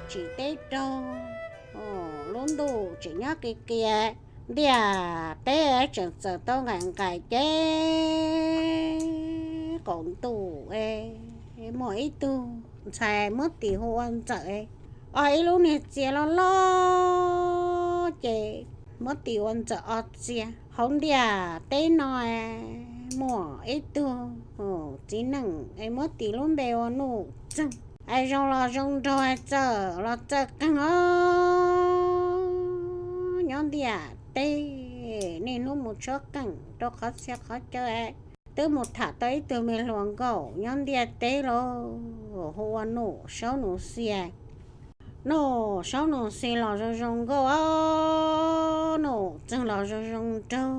tsis teb raug. Lub ntuj tseem nyob qis qias, ntiaj teb tseem txawm tau nqaim nqaim ces qaum ntuj es muaj ib tug ntxhais muab tis hu ua Ntxawm, o ib lub niag txia loj loj ces muab tis ua Ntxawm o txia. Hauv ntiaj teb no muaj ib tug txiv neej es muab tis lub npe ua Nuj Txeeg, es zoo los zoo nraug, txawj los txawj qeeg os. Nyob ntiaj teb niaj hnub mus tshuab qeej rau qhov txhia qhov chaw, twb mus tham tau ib tug me hluas nkauj nyob ntiaj teb los hu ua Nuj Saub Nus Xia. Nuj Saub Nus Xia los zoo zoo nkauj os, Nuj Txeeg los zoo zoo nraug.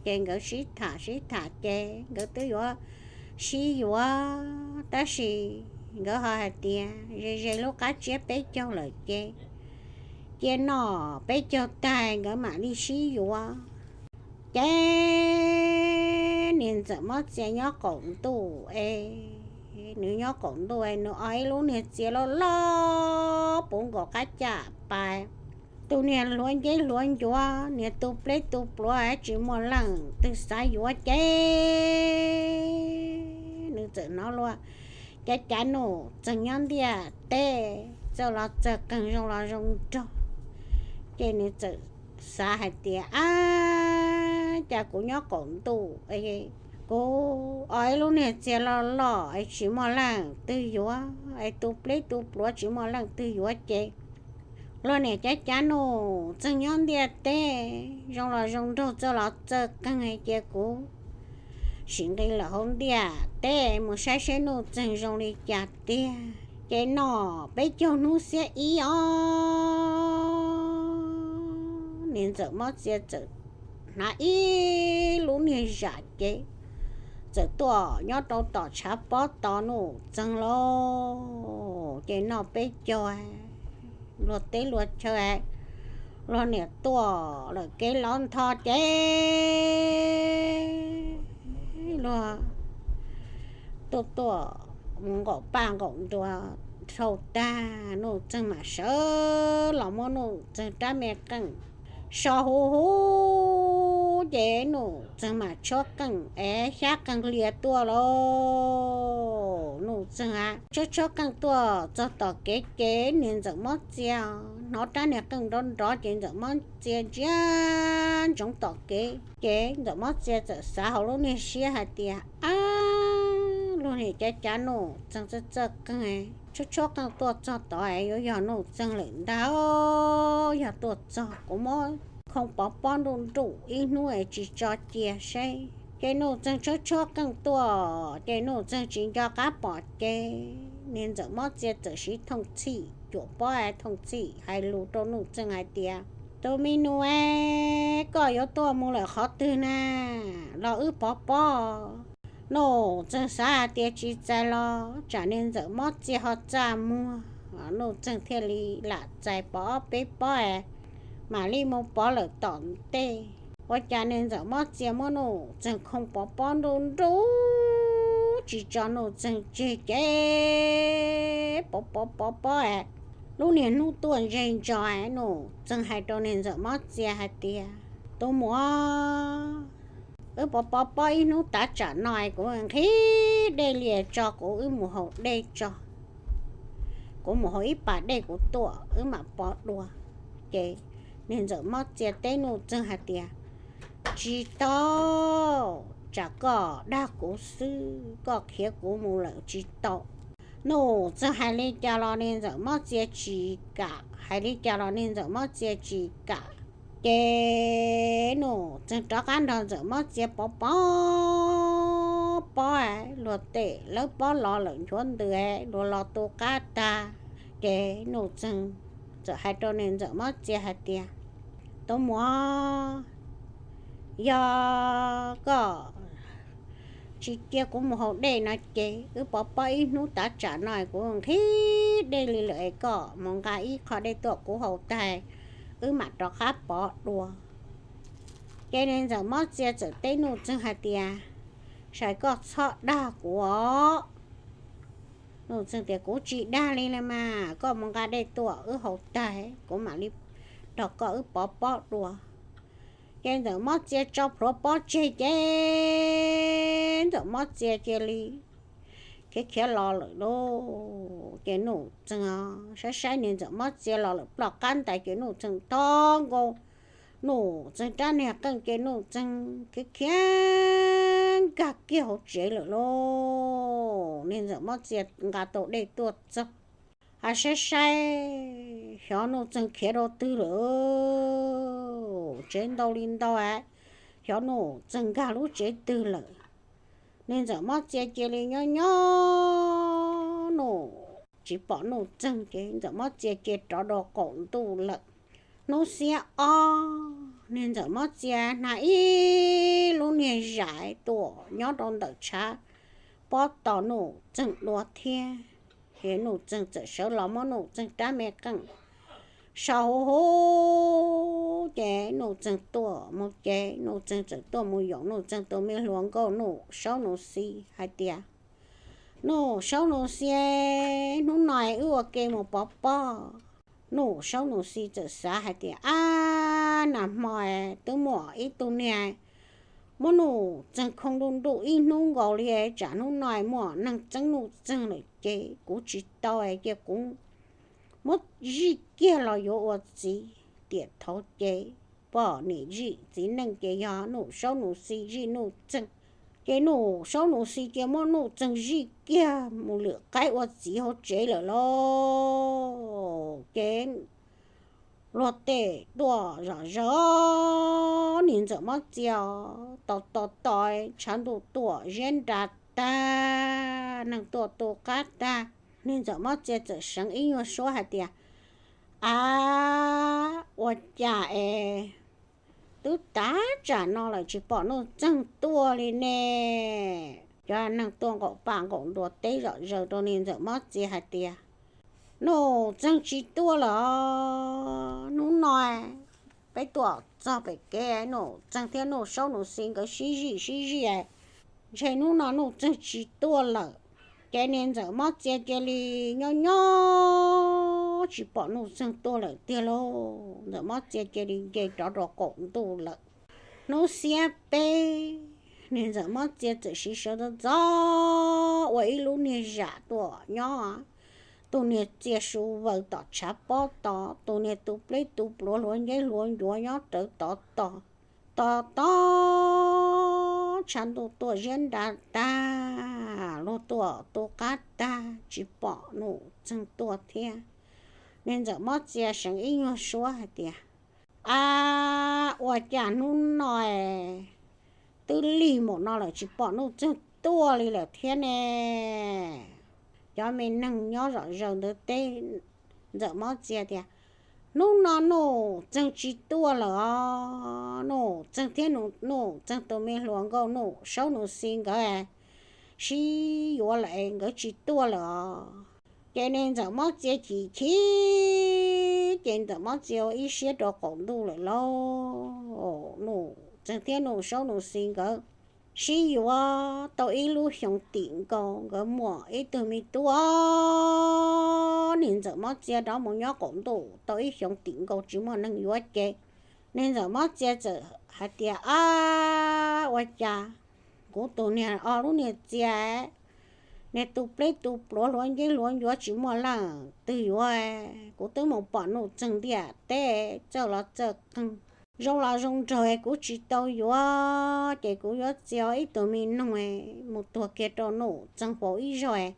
Ces nkawd sib tham sib tham ces nkawd twb yuav sib yuav, tab sis nkawd ho hais tias ze ze lub qab tsiab peb caug lawm ces cia noj peb caug tag nkawd mam li sib yuav. Ces niag Ntxawm Mob Txia nyob qaum ntuj es, nws nyob qaum ntuj es nws o ib lub niag txia loj loj puv nkaus qab caj pas. Tus niag hluav nceb hluav ncuav, niag tu pleb tu pluav tsis muaj leej twg xav yuav ces nws txawm hnov luag cav cav Nuj Txeeg nyob ntiaj teb txawj los txawj qeeg zoo los zoo nraug. Ces nws txawm xav hais tias, ab, cas kuv nyob qaum ntuj, kuv o ib lub niag txia loj loj es tsis muaj leej twg yuav, es tu pleb tu pluav tsis muaj leej twg yuav ces luag niam cav cav Nuj Txeeg nyob ntiaj teb zoo los zoo nraug txawj los txawj qeeg ces kuv sim nqis lawm hauv ntiaj teb mus saib seb Nuj Txeeg zoo li cas tiag. Ces noj peb caug hnub xiab ib os, niag Ntxawm Mob Txia txawm hnav ib lub niag zam ces txawm tuaj nyob rau tom tshav pob tos Nuj Txeeg lauj. Ces noj peb caug, luag teb luag chaw, luag niam tuaj lawm kev lov ntho ces luag tuaj tuaj mus nqaum paj nqaum nruas dhau tag, Nuj Txeeg mam sawv los muab Nuj Txeeg rab me qeej so huv huv ces Nuj Txeeg mam tshuab qeej es xyab qeej lias tuaj lauj. Nuj Txeeg a tshuab tshuab qeej tuaj txog tom kev ces niag Ntxawm Mob Txia hnov rab niag qeej nrov nrov ces Ntxawm Mob Txia ntsia ntsoov tom kev ces Ntxawm Mob Txia txawm xav hauv lub niag siab hais tias, ab, luag niam cav cav Nuj Txeeg txawj txawj qeej, tshuab tshuab qeej tuaj txog tod es yuav yog Nuj Txeeg lawm ntag. Yog tuaj txog kuv muab khoo pov pob nruj nruj ib hnub es tsis tso cia seb. Ces Nuj Txeeg tshuab tshuab qeej tuaj ces Nuj Txeeg tsis nco qab pom ces niag Ntxawm Mob Txia txawm siv thooj txhij cuam pob es thooj txhij hais lus rau Nuj Txeeg hais tias, tus me nus, koj yuav tuaj mus lawm qhov twg na? Los wb pov pob. Nuj Txeeg xav hais tias tsis txais los tsam niag Ntxawm Mob Txia ho txaj muag. Nuj Txeeg thiaj li lam txais pov ob peb pob es mam li mus pov lawm tom ntej. Ua cas niag Ntxawm Mob Txia muab Nuj Txeeg khoo pov pob nruj nruj tsis tso Nuj Txeeg tseg ces pov pov pov pob es lub niag hnub tuaj ntseg ntso es Nuj Txeeg hais rau niag Ntxawm Mob Txia hais tias, tus muam, wb pov pov pob ib hnub tav tsam no es kuv nqhis dej li tso kuv wb mus haus dej tso. Kuv mus haus ib pas dej kuv tuaj wb mam pov dua. Ces niag Ntxawm Mob Txia teb Nuj Txeeg hais tias, tsis tau, tsam koj dag kuv xwb, koj khiav kuv mus lawm tsis tau. Nuj Txeeg hais li cas los niag Ntxawm Mob Txia tsis kam, hais li cas los niag Ntxawm Mob Txia tsis kam. Ces Nuj Txeeg rov qab nrog Ntxawm Mob Txia pov pov pob, luag tej lawv pob los lawm nchuav ntws, luag los tu qab tag. Ces Nuj Txeeg txawm hais rau niag Ntxawm Mob Txia hais tias, tus muam, yog koj tsis cia kuv mus haus dej no ces wb pov pob ib hnub tav tsam no kuv nqhis dej li lawm es koj mus nqa ib qho dej tuaj kuv haus tag, wb mam rov qab pov dua. Ces niag Ntxawm Mob Txia txawm teb Nuj Txeeg hais tias, sai koj txhob dag kuv os. Nuj Txeeg tias, Kuv tsis dag li las mas, koj mus nqa dej tuaj wb haus tag kuv mam li nrog koj wb pov pob dua. Ces Ntxawm Mob Txia tso plhuav pob tseg ces Ntxawm Mob Txia cia li khiav khiav los lawm lauj. Ces Nuj Txeeg saib saib niag Ntxawm Mob Txia los lawm ploj qab ntais ces Nuj Txeeg thov nkaus Nuj Txeeg rab niag qeej ces Nuj Txeeg khiav khiav nkag kiag hauv tsev lawm lauj. Niag Ntxawm Mob Txia nqa tau dej tuaj txog, ha saib saib xyov Nuj Txeeg khiav rau twg lawm. Tsev ntau li ntau, xyov Nuj Txeeg nkag lub tsev twg lawm. Niag Ntxawm Mob Txia cia li nyob nyob Nuj, tsis pom Nuj Txeeg ces Ntxawm Mob Txia cia rov rau qaum ntuj lawm. Hnub xiab ob, niag Ntxawm Mob Txia hnav ib lub niag zam tuaj nyob rau ntawm tshav pob tos Nuj Txeeg dua thiab. Ces Nuj Txeeg txawm sawv los muab Nuj Txeeg rab me qeej sau huv huv ces Nuj Txeeg tuaj mus ces Nuj Txeeg txawm tuaj mus yaum Nuj Txeeg tus me hluas nkauj Nuj Saub Nuj Xi hais tias, Nuj Saub Nuj Xi, hnub no wb ua ke mus pov pob. Nuj Saub Nuj Xi txawm xav hais tias, Ab, nag hmo twb muaj ib tug niag muab Nuj Txeeg khoo nruj nruj ib hnub nkaus li, tsam hnub no muaj neeg txeeb Nuj Txeeg lawm ces kuv tsis tau, cia kuv muab zij kiag los yuav ua txiv. Tiam thaud ces poj niam zij txiv neej ces yog Nuj Saub Nuj Xi zij Nuj Txeeg. Ces Nuj Saub Nuj Xi cia muab Nuj Txeeg zij kiag mus lwm qaib ua txiv hauv tsev lawm lauj. Ces luag tej tuaj zom zaws, niag Ntxawm Mob Txia tos tos tos, tshav ntuj tuaj ziab nra tag, neeg tuaj tu qab tag. Niag Ntxawm Mob Txia txawm seev ib nyuag suab hais tias, Ab, ua cas es twb tav tsam no lawm tsis pom Nuj Txeeg tuaj li ne? Cov neeg tuaj nqaum paj nqaum nruas teb zom zaws rau niag Ntxawm Mob Txia hais tias, Nuj Txeeg tsis tuaj lawm os. Hnub no peb tuaj txog pem kev, Nuj Txeeg thiab Nuj Saub Nuj Xi nkawd sib zij sib zij, ntshe hnub no Nuj Txeeg tsis tuaj lawm. Ces niag Ntxawm Mob Txia cia li nyob nyob tsis pom Nuj Txeeg tuaj lawm tiag lauj. Ntxawm Mob Txia cia li nce rov rau qaum ntuj lawm. Hnub xiab peb, niag Ntxawm Mob Txia txawm siv sawv ntxov ntxov ua ib lub niag zam tuaj nyob. Tus niag txia su vaws tom tshav pob tos, tus niag tu pleb tu pluav hluav nceb hluav ncuav nyob rawv tod tos. Tos tos tshav ntuj tuaj ziab nra tag, luag tuaj tu qab tag tsis pom Nuj Txeeg tuaj thiab. Niag Ntxawm Mob Txia seev ib nyuag suab hais tias, Ab, ua cas hnub no twb lig npaum no lawm tsis pom Nuj Txeeg tuaj li lawm thiab ne? Cov me neeg nyob zom zaws ntawd teb Ntxawm Mob Txia tias, Hnub no Nuj Txeeg tsis tuaj lawm os. Nuj Txeeg thiab Nuj Txeeg tus me hluas nkauj Nuj Saub Nuj Xi nkawd sib yuav lawm es nkawd tsis tuaj lawm os. Ces niag Ntxawm Mob Txia chim chim, ces Ntxawm Mob Txia ua ib siab rau qaum ntuj lawm lauj. Nuj Txeeg thiab Nuj Saub Nuj Xi nkawd sib yuav tau ib lub xyoos tim nkaus, nkawd muaj ib tug me tub. Niag Ntxawm Mob Txia rov mus nyob qaum ntuj tau ib xyoos tim nkaus tsis muaj neeg yuav ces niag Ntxawm Mob Txia txawm hais tias, Ab, ua cas kuv tus niag ob lub niag txia, niag tu pleb tu pluav hluav nceb hluav ncuav tsis muaj leej twg yuav, kuv twb mus pom Nuj Txeeg ntiaj teb txawj los txawj qeeg, zoo los zoo nraug, kuv tsis tau yuav ces kuv yuav txia ib tug me noog mus tuag kiag rau Nuj Txeeg faus ib zaug,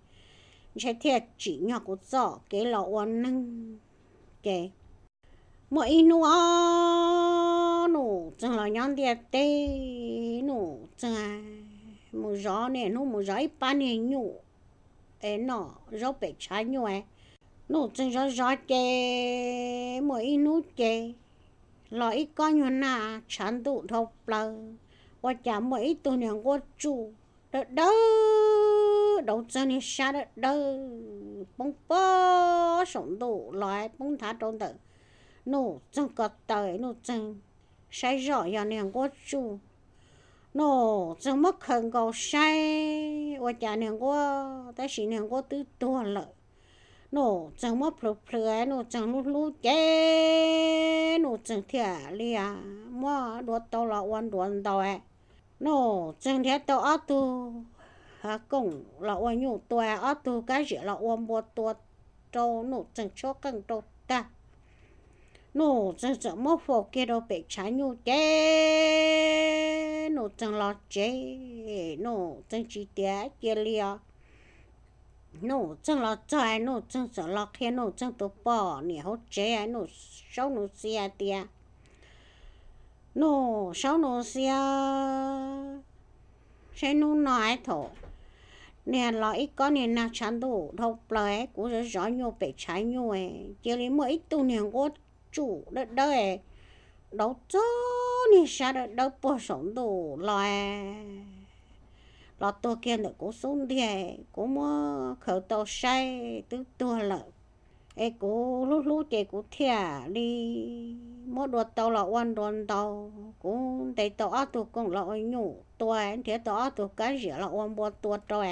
ntshe thiaj tsim nyog kuv txoj kev los ua neeg. Ces muaj ib hnub os, Nuj Txeeg los nyob ntiaj teb, Nuj Txeeg mus zov niaj hnub mus zov ib pab niag nyuj es noj zaub pem tshav nyuj. Nuj Txeeg zov zov ces muaj ib hnub ces los ib kob nyuag nag tshav ntuj dhau plaws, ua cas muaj ib tug niag nquab tsuj dawb dawb, dauv txog niag sab dawb dawb poob pob saum ntuj los poob nthav rau ntawm Nuj Txeeg ko taw. Nuj Txeeg saib zoj yog niag nquab tsuj. Nuj Txeeg muab khaws nkaus saib ua cas niag nquab, tab sis niag nquab twb tuag lawm. Nuj Txeeg muab plhws plhws, Nuj Txeeg hlub hlub ces Nuj Txeeg thiaj li muab dua tau los ua nruas ntaus. Nuj Txeeg nrhiav tau ob tug koom los ua nyuj tua, ob tug kab ziam los ua npua tua rau Nuj Txeeg tshuab qeej rau tag. Nuj Txeeg txawm muab faus kiag rau pem tshav nyuj ces Nuj Txeeg los tsev. Nuj Txeeg tsis tiav cia li os. Nuj Txeeg los txog, Nuj Txeeg txawm los qhia Nuj Txeeg tus poj niam hauv tsev, Nuj Saub Nuj Xi hais tias, Nuj Saub Nuj Xi, saib hnub no thaum niag los ib kob niag nag tshav ntuj dhau plaws, kuv zov zov nyuj pem tshav nyuj, cia li muaj ib tug niag nquab tsuj dawb dawb dauv txog niag sab dawb dawb puag saum ntuj los, los tuag kiag ntawm kuv xub ntiag. Kuv muab khaws tau saib twb tuag lawm, es kuv hlub hlub ces kuv thiaj li muab dua tau los ua nruas ntaus. Kuv ntes tau ob tug koom los ua nyuj tua, nrhiav tau ob tug kab ziam los ua npua tua rau,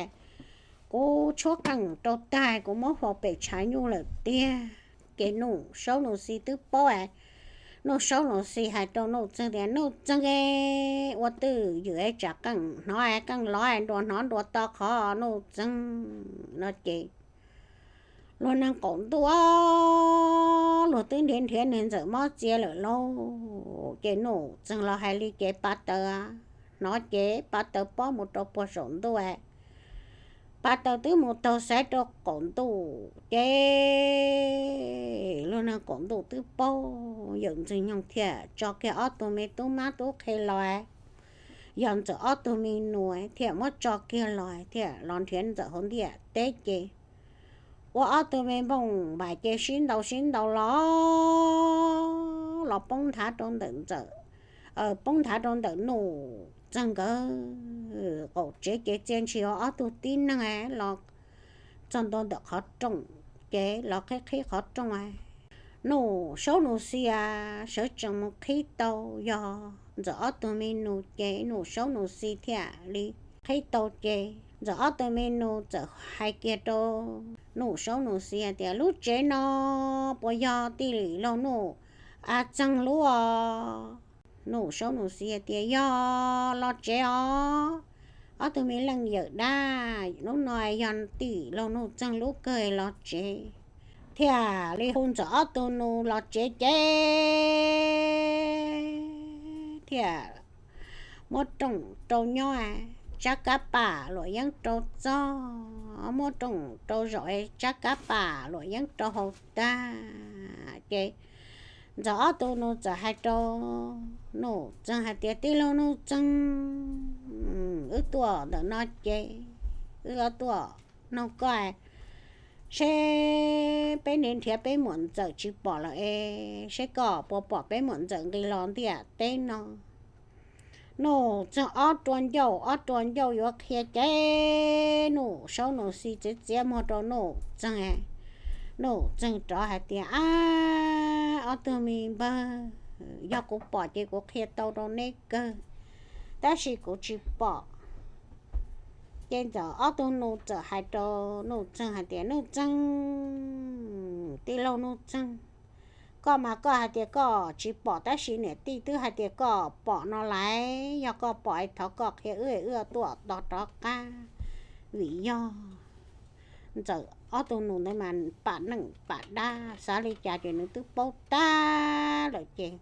kuv tshuab qeej rau tag, kuv muab faus pem tshav nyuj lawm tiag. Ces Nuj Saub Nuj Xi twb paub. Nuj Saub Nuj Xi hais rau Nuj Txeeg tias, Nuj Txeeg, ua twj ywm tsam qeej hnov qeej lov, nruas hnov nruas to qhov Nuj Txeeg no ces luag neeg qaum ntuj, luag twb nrhiav nrhiav niag ntxawm mob txias lawm lauj. Ces Nuj Txeeg los hais li ces Pav Taws hnov ces Pav Taws pob mus rau puag saum ntuj. Pav Taws twb mus taug xaiv rau qaum ntuj ces luag neeg qaum ntuj twb paub, yawm Ntxwg Nyoog thiaj tso kiag ob tug me tub mab tub qhe los, yog ntxawm ob tug me nus thiaj muab tso kiag los thiaj los nrhiav ntxawm hauv ntiaj teb ces ua ob tug me nplooj npaim ces sib ntaus sib ntaus los, los poob nthav rau ntawm ntxawm, poob nthav rau ntawm Nuj Txeeg nkawd qaum tsev ces txia ntshis ua ob tug tib neeg los txog ntua ntawm qhov rooj ces los qhib qhib qhov rooj. Nuj Saub Nuj Xi sawv tsees mus qhib tau yog ntxawm ob tug me nus ces Nuj Saub Nuj Xi thiaj li qhib tau ces ntxawm ob tug me nus txawm hais kiag rau Nuj Saub Nuj Xi hais tias, Lub tsev no puas yog tij laug Nuj Txeeg lub os? Nuj Saub Nuj Xi hais tias, Yog, los tsev os. Ob tug me leej yawm dab, lub no yog tij laug Nuj Txeeg lub kawg, los tsev. Thiaj li hu ntxawm ob tug nus los tsev ces thiaj muab rooj rau nyob, tsab kab pam luam yeeb rau txog, muab rooj rau zaum, tsab kab pam luam yeeb rau hauv tag ces ntxawm ob tug nus txawm hais rau Nuj Txeeg hais tias, Tij laug Nuj Txeeg, wb tuaj ntawm no ces wb tuaj nug koj seb peb nrhiav nrhiav peb muam ntxawm tsis pom lawm es seb koj puas pom peb muam ntxawm nqis los ntiaj teb no. Nuj Txeeg ob rua ncauj ob rua ncauj yuav qhia ces Nuj Saub Nuj Xi txiav txiav muag rau Nuj Txeeg. Nuj Txeeg rov hais tias, Ab, ob tug me npawg, yog kuv pom ces kuv qhia tau rau neb kawg, tab sis kuv tsis pom. Ces ntxawm ob tug nus txawm hais rau Nuj Txeeg hais tias, Nuj Txeeg, tij laug Nuj Txeeg, koj mas koj hais tias koj tsis pom tab sis niam tij twb hais tias koj pom no lais, yog koj pom es thov koj qhia wb, wb tuaj tos rov qab. Vim yog ntxawm ob tug nus ntawd mas pam neej pam dab, xav li cas ces nws twb paub tag lawm ces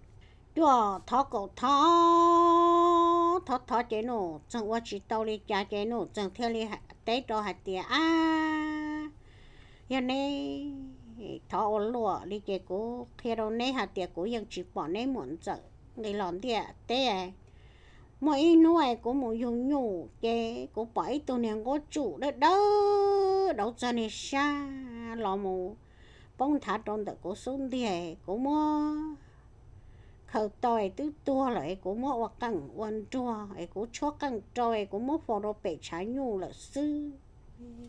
cuaj thov kaum thov, thov thov ces Nuj Txeeg ua tsis tau li cas ces Nuj Txeeg thiaj li teb rau hais tias, Ab, yog neb thov ua luaj li ces kuv qhia rau neb hais tias kuv yeej tsis pom neb muam ntxawm nqis los ntiaj teb. Muaj ib hnub es kuv mus yug nyuj ces kuv pom ib tug niag nquab tsuj dawb dawb dauv txog niag sab los mus poob nthav rau ntawm kuv xub ntiag, kuv muab khaws tau es twb tuag lawm es kuv muab ua qeej ua nruas es kuv tshuab qeej rau es kuv muab faus rau pem tshav nyuj lawm xwb.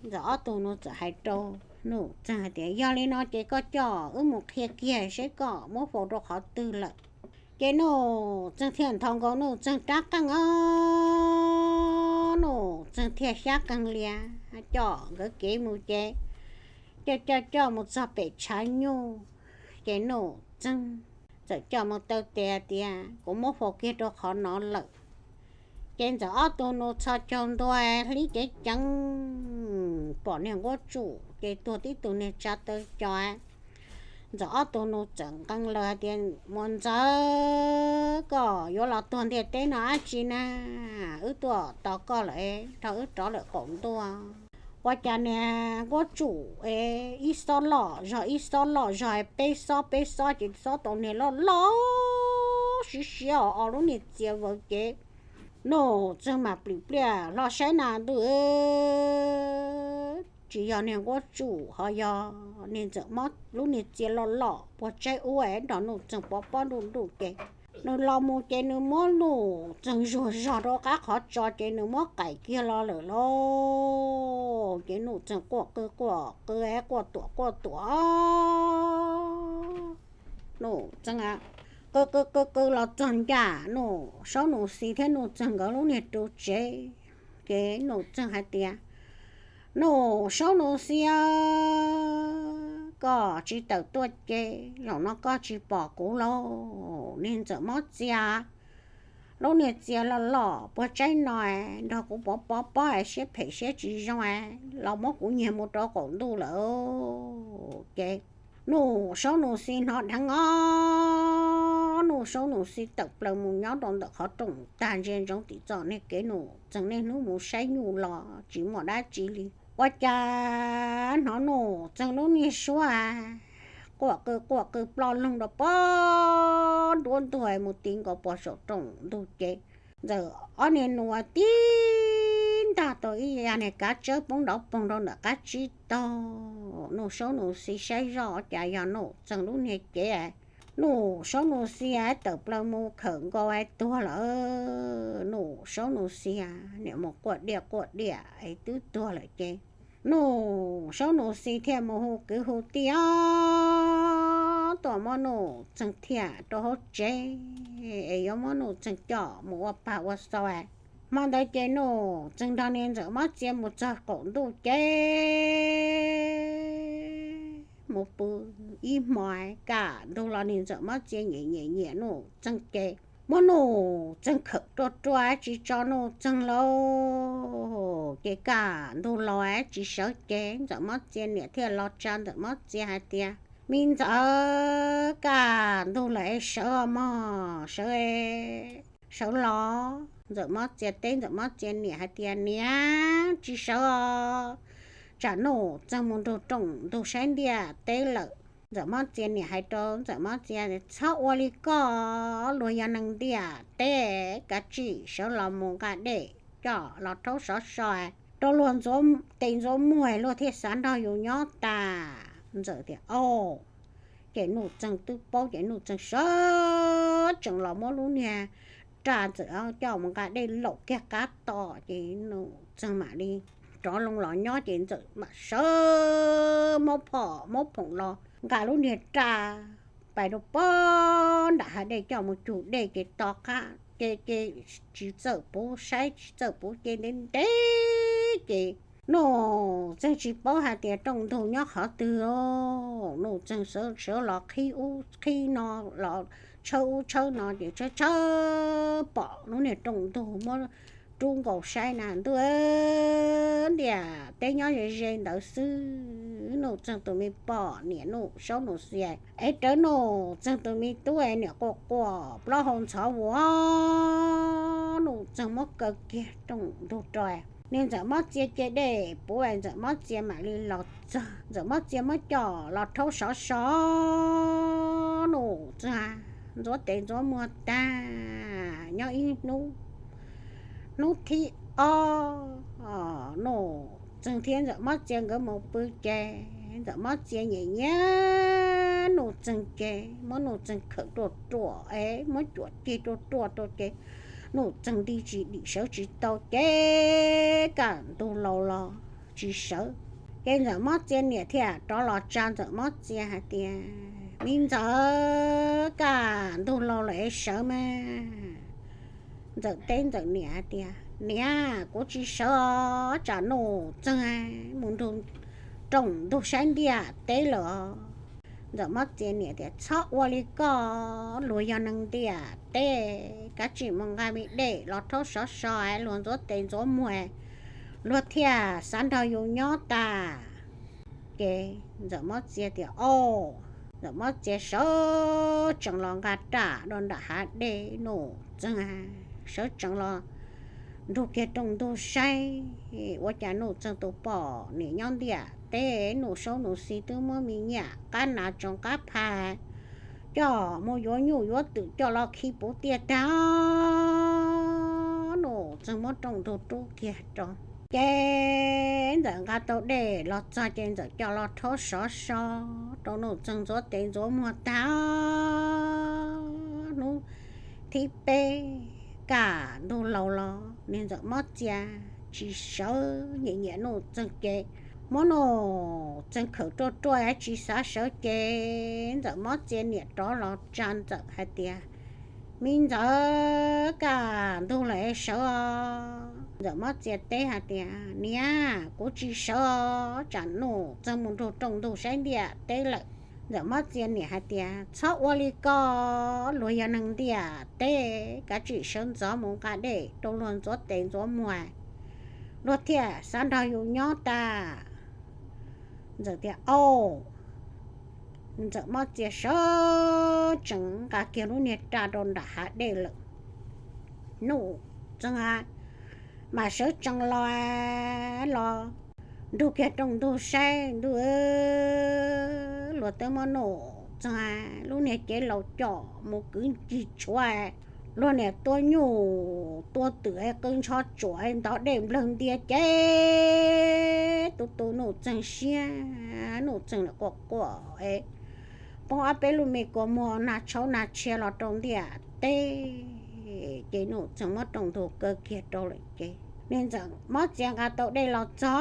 Ntxawm ob tug nus txawm hais rau Nuj Txeeg hais tias, Yog li no ces koj coj wb mus qhia kiag seb koj muab faus rau qhov twg lawm. Ces Nuj Txeeg thiaj nthos nkaus Nuj Txeeg rab qeej os, Nuj Txeeg thiaj xyab qeeg lias coj nkawd kev mus ces coj coj coj mus txog pem tshav nyuj, ces Nuj Txeeg txawm coj mus taw tes tias kuv muab faus kiag rau qhov no lawm. Ces Ntxawm ob tug nus txhos caug ntua hlib ceev ceev pom niag nquab tsuj ces tuag tib tug niag tsa taw co. Ntxawm ob tug nus txawm nqee lawm hais tias, Muam Ntxawm, koj yuav los tuag ntiaj teb no dab tsi na? Wb tuaj tos koj lawm, dhau wb rov lawm qaum ntuj. Ua cas niag nquab tsuj es ib xob loj zog ib xob loj zog, peb xob peb xob ces xob tau niag loj loj siab siab os, lub niag txia vawv ces Nuj Txeeg mam plim pliaj hlo saib na ntuj, tsis yog niag nquab tsuj ho yog niag Ntxawm mob lub niag txia loj loj puag tsaib ub nrog Nuj Txeeg pov pob nruj nruj ces nws los mus ces nws muab Nuj Txeeg zuag zog rau qab qhov tso ces nws muab qaim kiag los lawm lauj. Ces Nuj Txeeg quaj qw quaj qw quaj tuam quaj tuam, Nuj Txeeg qw qw qw qw los txog ncaj Nuj Saub Nuj Xis thiab Nuj Txeeg nkawd lub niag ru tsev. Ces Nuj Txeeg hais tias, Nuj Saub Nuj Xis, koj tsis tawm tuaj ces zaum no koj tsis pom kuv lauj. Niag Ntxawm mob txia, lub niag txia loj loj puag tsaib no nrog kuv pov pov pob siab phem siab tsis zoo los muab kuv nyiag mus rau qaum ntuj lawm. Ces Nuj Saub Nuj Xis hnov dheev os, Nuj Saub Nuj Xis tawm plaws mus nyob rau ntawm qhov rooj tag ntsia ntsoov tim txom niag kev Nuj Txeeg niaj hnub mus saib nyuj los tsis muaj dab tsi li. Ua cas hnov Nuj Txeeg lub niag suab quaj qw quaj qw ploj loog rau pob nruab ntug mus ti nkaus pog saum rooj ntug ces Ntxawm ob niag nus tib ntag tau ib yam niag kav tsawb poob nrov poog rau ntawm qab tsib taug. Nuj Saub Nuj Xis saib zoj cas yog Nuj Txeeg lub niag cev. Nuj Saub Nuj Xis tawm plaws mus khawm nkaus tuag lawm. Nuj Saub Nuj Xis niam mus quaj diaj quaj diaj es twb tuag lawm ces Nuj Saub Nuj Xis thiaj mus hu kwv hu tij os, tuaj muab Nuj Txeeg thiaj rau hauv tsev es yuav muab Nuj Txeeg coj mus ua pag ua xau. Hmo ntawd ces Nuj Txeeg nrog niag Ntxawm mob txia mus txog qaum ntuj ces mus pw ib hmo, kaj ntug los niag Ntxawm mob txia nyiam nyiam nyiam Nuj Txeeg ces muab Nuj Txeeg khawm ruaj ruaj tsis tso Nuj Txeeg lauj. Ces kaj ntug los tsis sawv ces Ntxawm mob txia niam thiaj los tsa Ntxawm mob txia hais tias, Me Ntxawm, kaj ntug lawm es sawv os mog, sawv, sawv los. Ntxawm mob txia teb Ntxawm mob txia niam hais tias, Niam, tsis sawv os, tsam Nuj Txeeg mus nrug rooj ntug saib ntiaj teb lawm. Ntxawm mob txia niam hais rau Ntxawm mob txia, Txhob ua li koj, luag yog neeg ntiaj teb, kav tsij sawv los mus nqa dej coj los rhaub sov so rau luag ntxuav tes ntxuav muag luag thiaj xav nrog yus nyob tas. Ntxawm tias, Au. Ces Nuj Txeeg twb paub ces Nuj Txeeg sawv tsees los muab lub niag raj Ntxawm coj mus nqa dej laum kiag qab to ces Nuj Txeeg mam li rov loo los nyob ces Ntxawm mam sawv muab phom muab phoom los nqa lub niag raj pais rau pob nram hav dej coj mus cug dej ces to qab ces ces tsis txawj puv saib tsis txawj puv ces ntev ntev ces Nuj Txeeg tsis paub hais tias rooj ntug nyob qhov twg. Nuj Txeeg sawv los qhib ub qhib no, los tshawb ub tshawb no ces tshawb tshawb pom lub niag rooj ntug muab rub nkaus saib na ntuj, ntiaj teb nyob ze ze ntawd xwb. Nuj Txeeg tus me poj niam Nuj Saub Nuj Xia es rawv Nuj Txeeg tus me tub es niam quaj quaj plaub hau ntxhov vus. Nuj Txeeg muab kaw kiag rooj ntug rau, niag Ntxawm mob txia ce dej puv es Ntxawm mob txia mam li los txog. Ntxawm mob txia muab coj los rhaub sov so, Nuj Txeeg ntxuav tes ntxuav muag tag nyob ib hnub. Hnub thib ob, Nuj Txeeg thiab Ntxawm mob txia nkawd mus pw ces Ntxawm mob txia nyiam nyiam Nuj Txeeg ces muab Nuj Txeeg khawm ruaj ruaj es muab cuam ceg ruaj ruaj rau ces Nuj Txeeg nti tsis dim sawv tsis tau ces kaj ntug laus los tsis sawv. Ces Ntxawm mob txia niam thiaj rov los tsa Ntxawm mob txia hais tias, Me Ntxawm, kaj ntug laus lawm es sawv mas. Ntxawm teb Ntxawm niam hais tias, Niam, kuv tsis sawv os, tsam Nuj Txeeg mus nrug rooj ntug saib ntiaj teb lawm os. Ntxawm Mob Txia niam tias, Txhob ua li koj, luag yog neeg ntiaj teb, kav tsij mus nqa me dej los rhaub sov so, luag ntxuav tes ntxuav muag, luag thiaj xav nrog yus nyob tas. Ces Ntxawm Mob Txia tias, Au. Ntxawm Mob Txia sawv tsees los nqa raj rau nram hav dej, Nuj Txeeg sawv tsees los nrug kiag rooj ntug saib, ua cas Nuj Txeeg tus poj niam nyob ntiaj teb, Nuj Saub Nuj Xi twb muab me nyuam qab nas tsoos qab pha coj mus yuav nyuj yuav twm coj los khi puv tiaj tag. Nuj Txeeg muab rooj ntug rub kiag rau. Ces Ntxawm nqa tau dej los txog ces Ntxawm coj los rhaub sov so rau Nuj Txeeg ntxuav tes ntxuav muag tag. Hnub thib peb kaj ntug laus los, niag Ntxawm Mob Txia tsis sawv, nyiam nyiam Nuj Txeeg ces muab Nuj Txeeg khawm ruaj ruaj tsis xav sawv ces Ntxawm Mob Txia niam rov los tsa Ntxawm hais tias, Me Ntxawm, kaj ntug lawm es sawv os. Ntxawm Mob Txia teb hais tias, Niam, kuv tsis sawv os, tsam Nuj Txeeg mus nrug rooj ntug saib ntiaj teb lawm. Ntxawm Mob Txia niam hais tias, Txhob ua li koj, luag yog neeg ntiaj teb, kav tsij sawv ntxov mus nqa dej rau luag ntxuav tes ntxuav muag, luag thiaj xav nrog yus nyob tas. Ntxawm tias, Au. Ntxawm Mob Txia sawv tsees nqa kiag lub niag raj rau nram hav dej lawm. Nuj Txeeg mas sawv tsees los, los nrug kiag rooj ntug saib ntuj, luag twb muab Nuj Txeeg lub niag cev laus coj mus kwv ncig tshuav, luag niam tua nyuj tua twm qw ntsho tsuam ntov dej nplawg ntia ces tu tu Nuj Txeeg siab, Nuj Txeeg quaj quaj, poob ob peb lub me kua muag nag tshauv nag tshia los rau ntiaj teb, ces Nuj Txeeg muab rooj ntug kaw kiag rau lawm ces niag Ntxawm Mob Txia nqa tau dej los txog.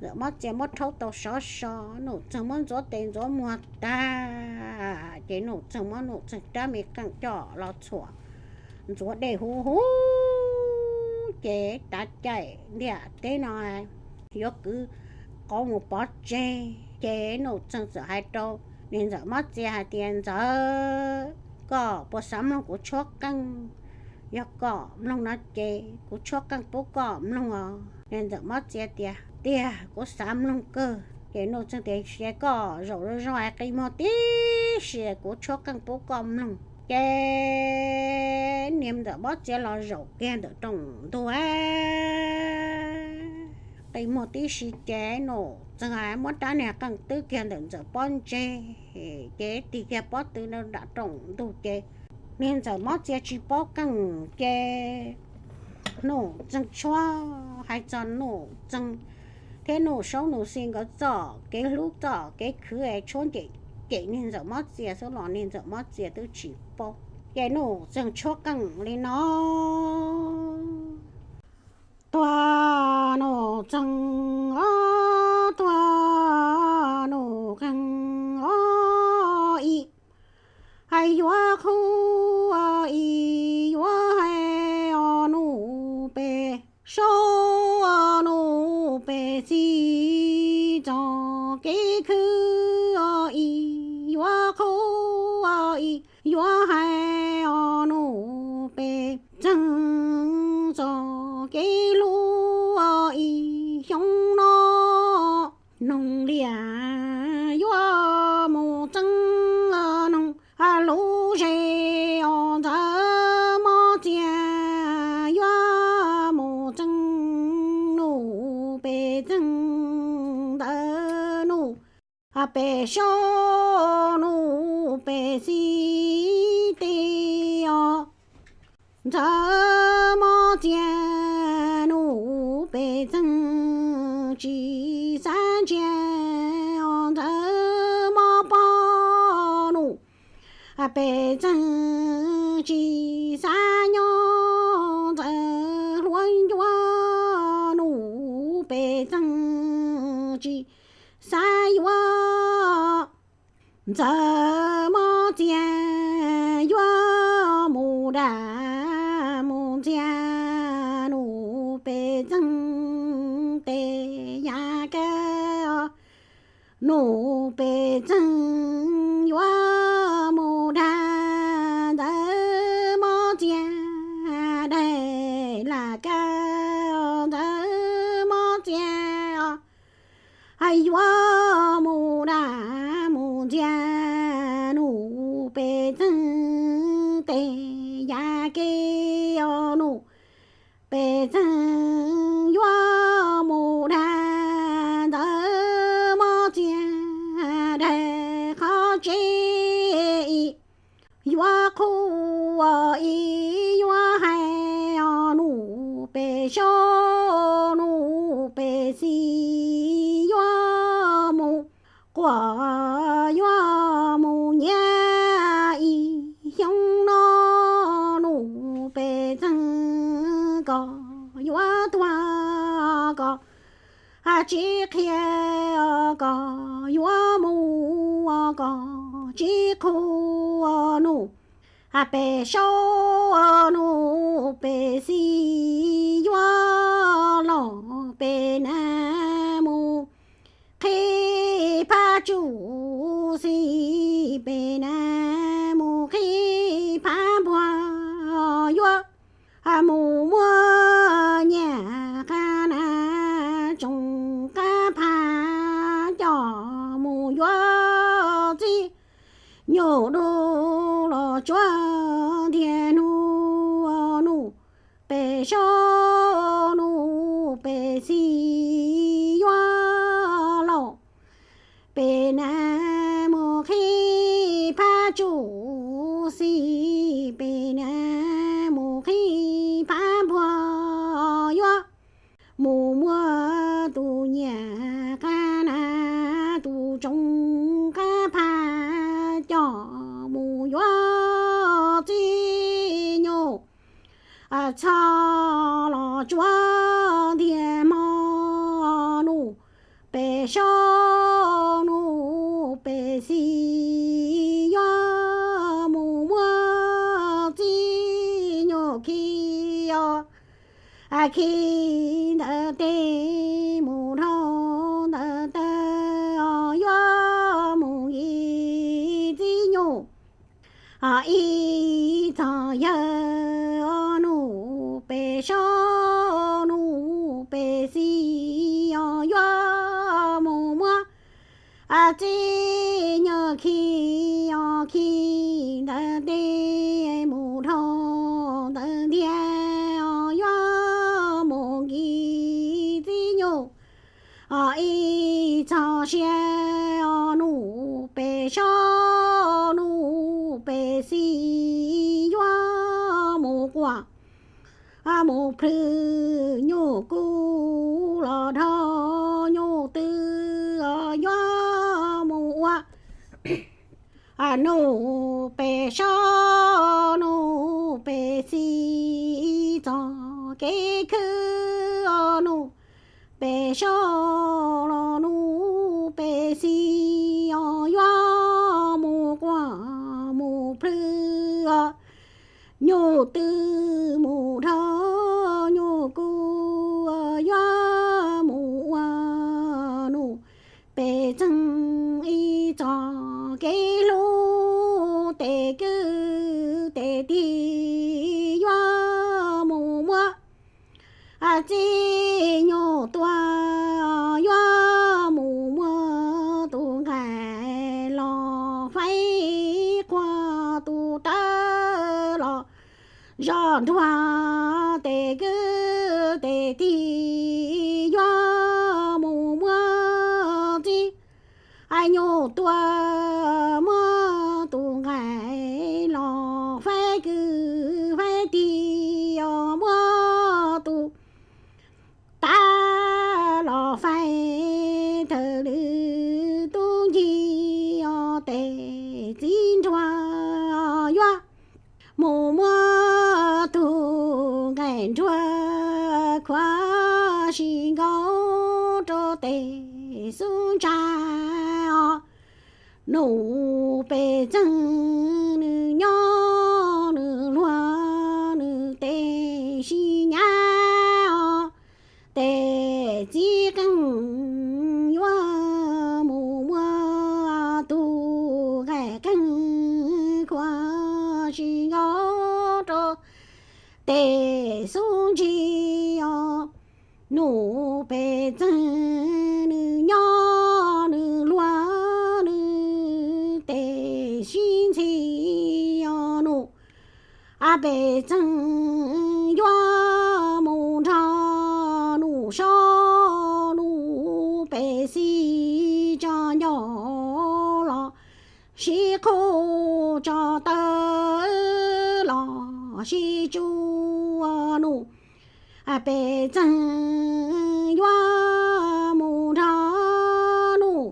Ntxawm Mob Txia muab rhaub tau sov so, Nuj Txeeg muab ntxuav tes ntxuav muag tag ces Nuj Txeeg muab Nuj Txeeg rab me qeej coj los txhuam ntxuav dej huv huv ces tav caij ntiaj teb no yuav kwv qauv mus pov tseg ces Nuj Txeeg txawm hais rau niag Ntxawm Mob Txia hais tias, Ntxawm, koj puas xav mloog kuv tshuab qeej? Yog koj mloog no ces kuv tshuab qeej pub koj mloog os. Niag Ntxawm Mob Txia tias, Tiag, kuv xav mloog kawg. Ces Nuj Txeeg tias, Cia koj zaum zoo zoo es qi muag tib si kuv tshuab qeej pub koj mloog. Ces niag Ntxawm Mob Txia los zaum kiag ntawm rooj ntug, qi muag tib si ces Nuj Txeeg muab rab niag qeej twb kiag ntawm Ntxawm pob ntseg, ces tig kiag pob tw nram rooj ntug ces niag Ntxawm Mob Txia tsis paub qeej ces Nuj Txeeg tshuab, hais txog Nuj Txeeg thiab Nuj Saub Nuj Xi nkawd txoj kev hlub txoj kev khwv es tshuab cem niag Ntxawm Mob Txia xwb los niag Ntxawm Mob Txia twb tsis paub. Ces Nuj Txeeg tshuab qeej li no: Tuag Nuj Txeeg os, tuag Nuj Txeeg os, ib hais yuav qhuav, ib yuav hais os Nuj Pej Saub, Nuj Pej Xis txoj kev khwv, ib yuav qhuav, ib yuav hais os Nuj Pej Txeeg txoj kev hlub, ib xyoo no noog liaj yuav mus txeeb noog lub zes os, Ntxawm Mob Txia yuav mus txeeb Nuj Pej Txeeg ntawm Nuj Pej Saub, Nuj Pej Xis tej os. Ntxawm Mob Txia, Nuj Pej Txeeg tsis xav ntsia os, Ntxawm Mob Poj, Nuj Pej Txeeg tsis xav nyob, Ntxawm Hluas Ncuab, Nuj Pej Txeeg tsis xav yuav Ntxawm mob txias yuav mus dam mus ntxias, Nuj Pej Txeeg tes yav kab, Nuj Pej Txeeg yuav mus dam. Ntxawm mob txias daim lam kab, Ntxawm mob txias yuav mus dam mus ntxias, Nuj Pej Txeeg tes yav kab, Nuj Pej Txeeg yuav mus dam. Ntxawm mob txias daim qhov tsev, yuav qhuav ib yuav hais, Nuj Pej Saub Nuj Pej Xis yuav mus quas, yuav mus nyiam ib xyoo no, Nuj Pej Txeeg koj yuav tuag koj tsis qhia, koj yuav mus koj tsis qhuas, Nuj Pej Saub Nuj Pej Xis yuav los pem nam mus qhib phab tsuj xis, pem nam mus qhib phab npuag, yuav mus muab nyiaj qab nas tsoos qab phaj coj mus yuav txib nyuj dub los tsuav ntiag hnub, Nuj Pej Saub Nuj Pej Xis yuav los pem nam mus qhib phab tsuj xis, pem nam mus qhib phab npuag, yuav mus muab tus nyiaj qab nas tus tsoos qab phaj coj mus yuav txib nyuj txhos los tsuav ntiag hmo, Nuj Pej Saub Nuj Pej Xis yuav mus muab txib nyuj khi, khi ntawd tes mus dhau ntawd taw, yuav mus nkim txib nyuj ib txhos yawg, Nuj Pej Saub Nuj Pej Xis yuav mus muab txib nyuj khi, khi ntawd tes mus dhau ntawd ntiag, yuav mus nkim txib nyuj ib txhos sia, Nuj Pej Saub Nuj Pej Xis yuav mus quas, mus plhws nyuj kub los dhau nyuj twm, yuav mus ua Nuj Pej Saub Nuj Pej Xis txoj kev khwv, Nuj Pej Saub los Nuj Pej Xis yuav mus quas mus plhws nyuj twm mus dhau nyuj kub, yuav mus ua Nuj Pej Txeeg ib txoj kev hlub, tes kwv tes tij yuav mus muab txib nyuj tuag, yuav mus muab tus nqaij los faib, qhua tus tawv los zog nruag, tes kwv tes tij yuav mus muab txib nyuj tuag, muab tus nqaij los faib kwv faib tij, muab tus tav los faib thawm lwm tub ncig, tes txiv nruag yuav mus muab tus nqaij nruag khuav sib nkaus rau tes xub ntsa os. Nuj Pej Txeeg nws nyob nws luag nws tes sib nyab os, tes txiv qeej yuav mus muaj tug nqaij qeej khuav sib nkaub rau tes xub ntsis os. Nuj Pej Txeeg nws nyob nws luag nws tes sib ntxhi os. Nuj Pej Txeeg yuav mus nrog Nuj Saub Nuj Pej Xis tso ncaus los sib qhuj tso taw los sib tsuj. Nuj Pej Txeeg yuav mus nrog Nuj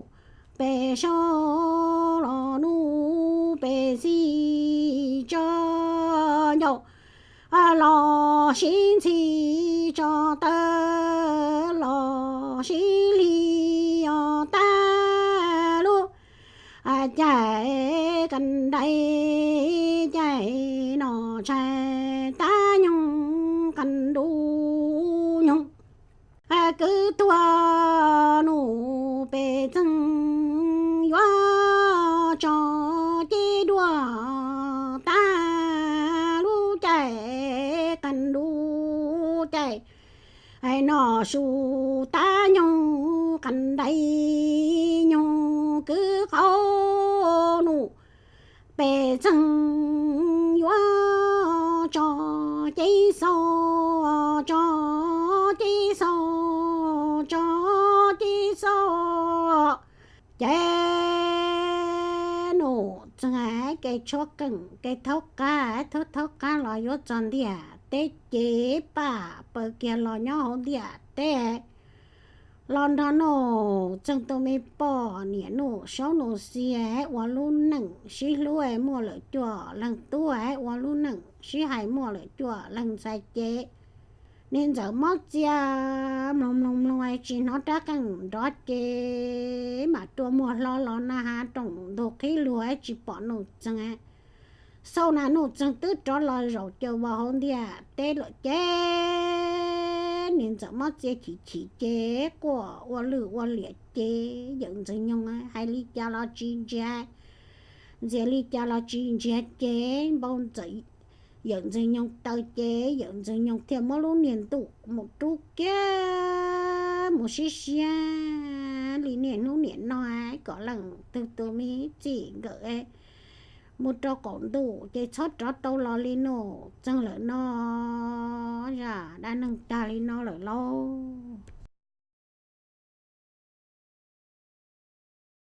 Pej Saub los Nuj Pej Xis tso ncaus los sib ntxhi tso taw los sib li os. Tag lub caij ka dai caij no tshais tag nyoog ka ntuj nyoog kwv tuag. Nuj Pej Txeeg yuav tso ceb dua tag lub caij ka ntuj caij no su tag nyoog ka dai nyoog kwv qau. Nuj Pej Txeeg yuav tso ceb xau, tso ceb xau, tso ceb xau ces Nuj Txeeg kev tshuab qeej kev thaub qab, thaub thaub qab los yuav txog ntiaj teb ces paj paws kiag los nyob hauv ntiaj teb. Los nrog Nuj Txeeg tus me poj niam Nuj Saub Nuj Xis ua lub neej sib hlub muaj lawm cuaj leeg tub, ua lub neej sib hais muaj lawm cuaj leeg ntxhais ces niag ntxawm mob txias mloog mloog mloog tsis hnov rab qeej nrov ces mam rua muag hlo los na has rooj ntug qhib lug tsis pom Nuj Txeeg. Xauj na Nuj Txeeg twb rov los zaum caws vos hauv ntiaj teb lawm ces niag ntxawm mob txias chim chim ces quaj ua lwj ua liam ces yawm Ntxwg Nyoog hais li cas los tsis ntsiag, ntxias li cas los tsis ntsiag ces npau ntxawm yawm Ntxwg Nyoog taw ces yawm Ntxwg Nyoog thiaj muab lub niag ntuj mus rub kiag mus sib siab li niaj hnub niam no kom leej twg tus me txij nkawm mus rau qaum ntuj ces txhob rov tau los li Nuj Txeeg lawm no. Zaj dab neeg tag li no lawm lauj.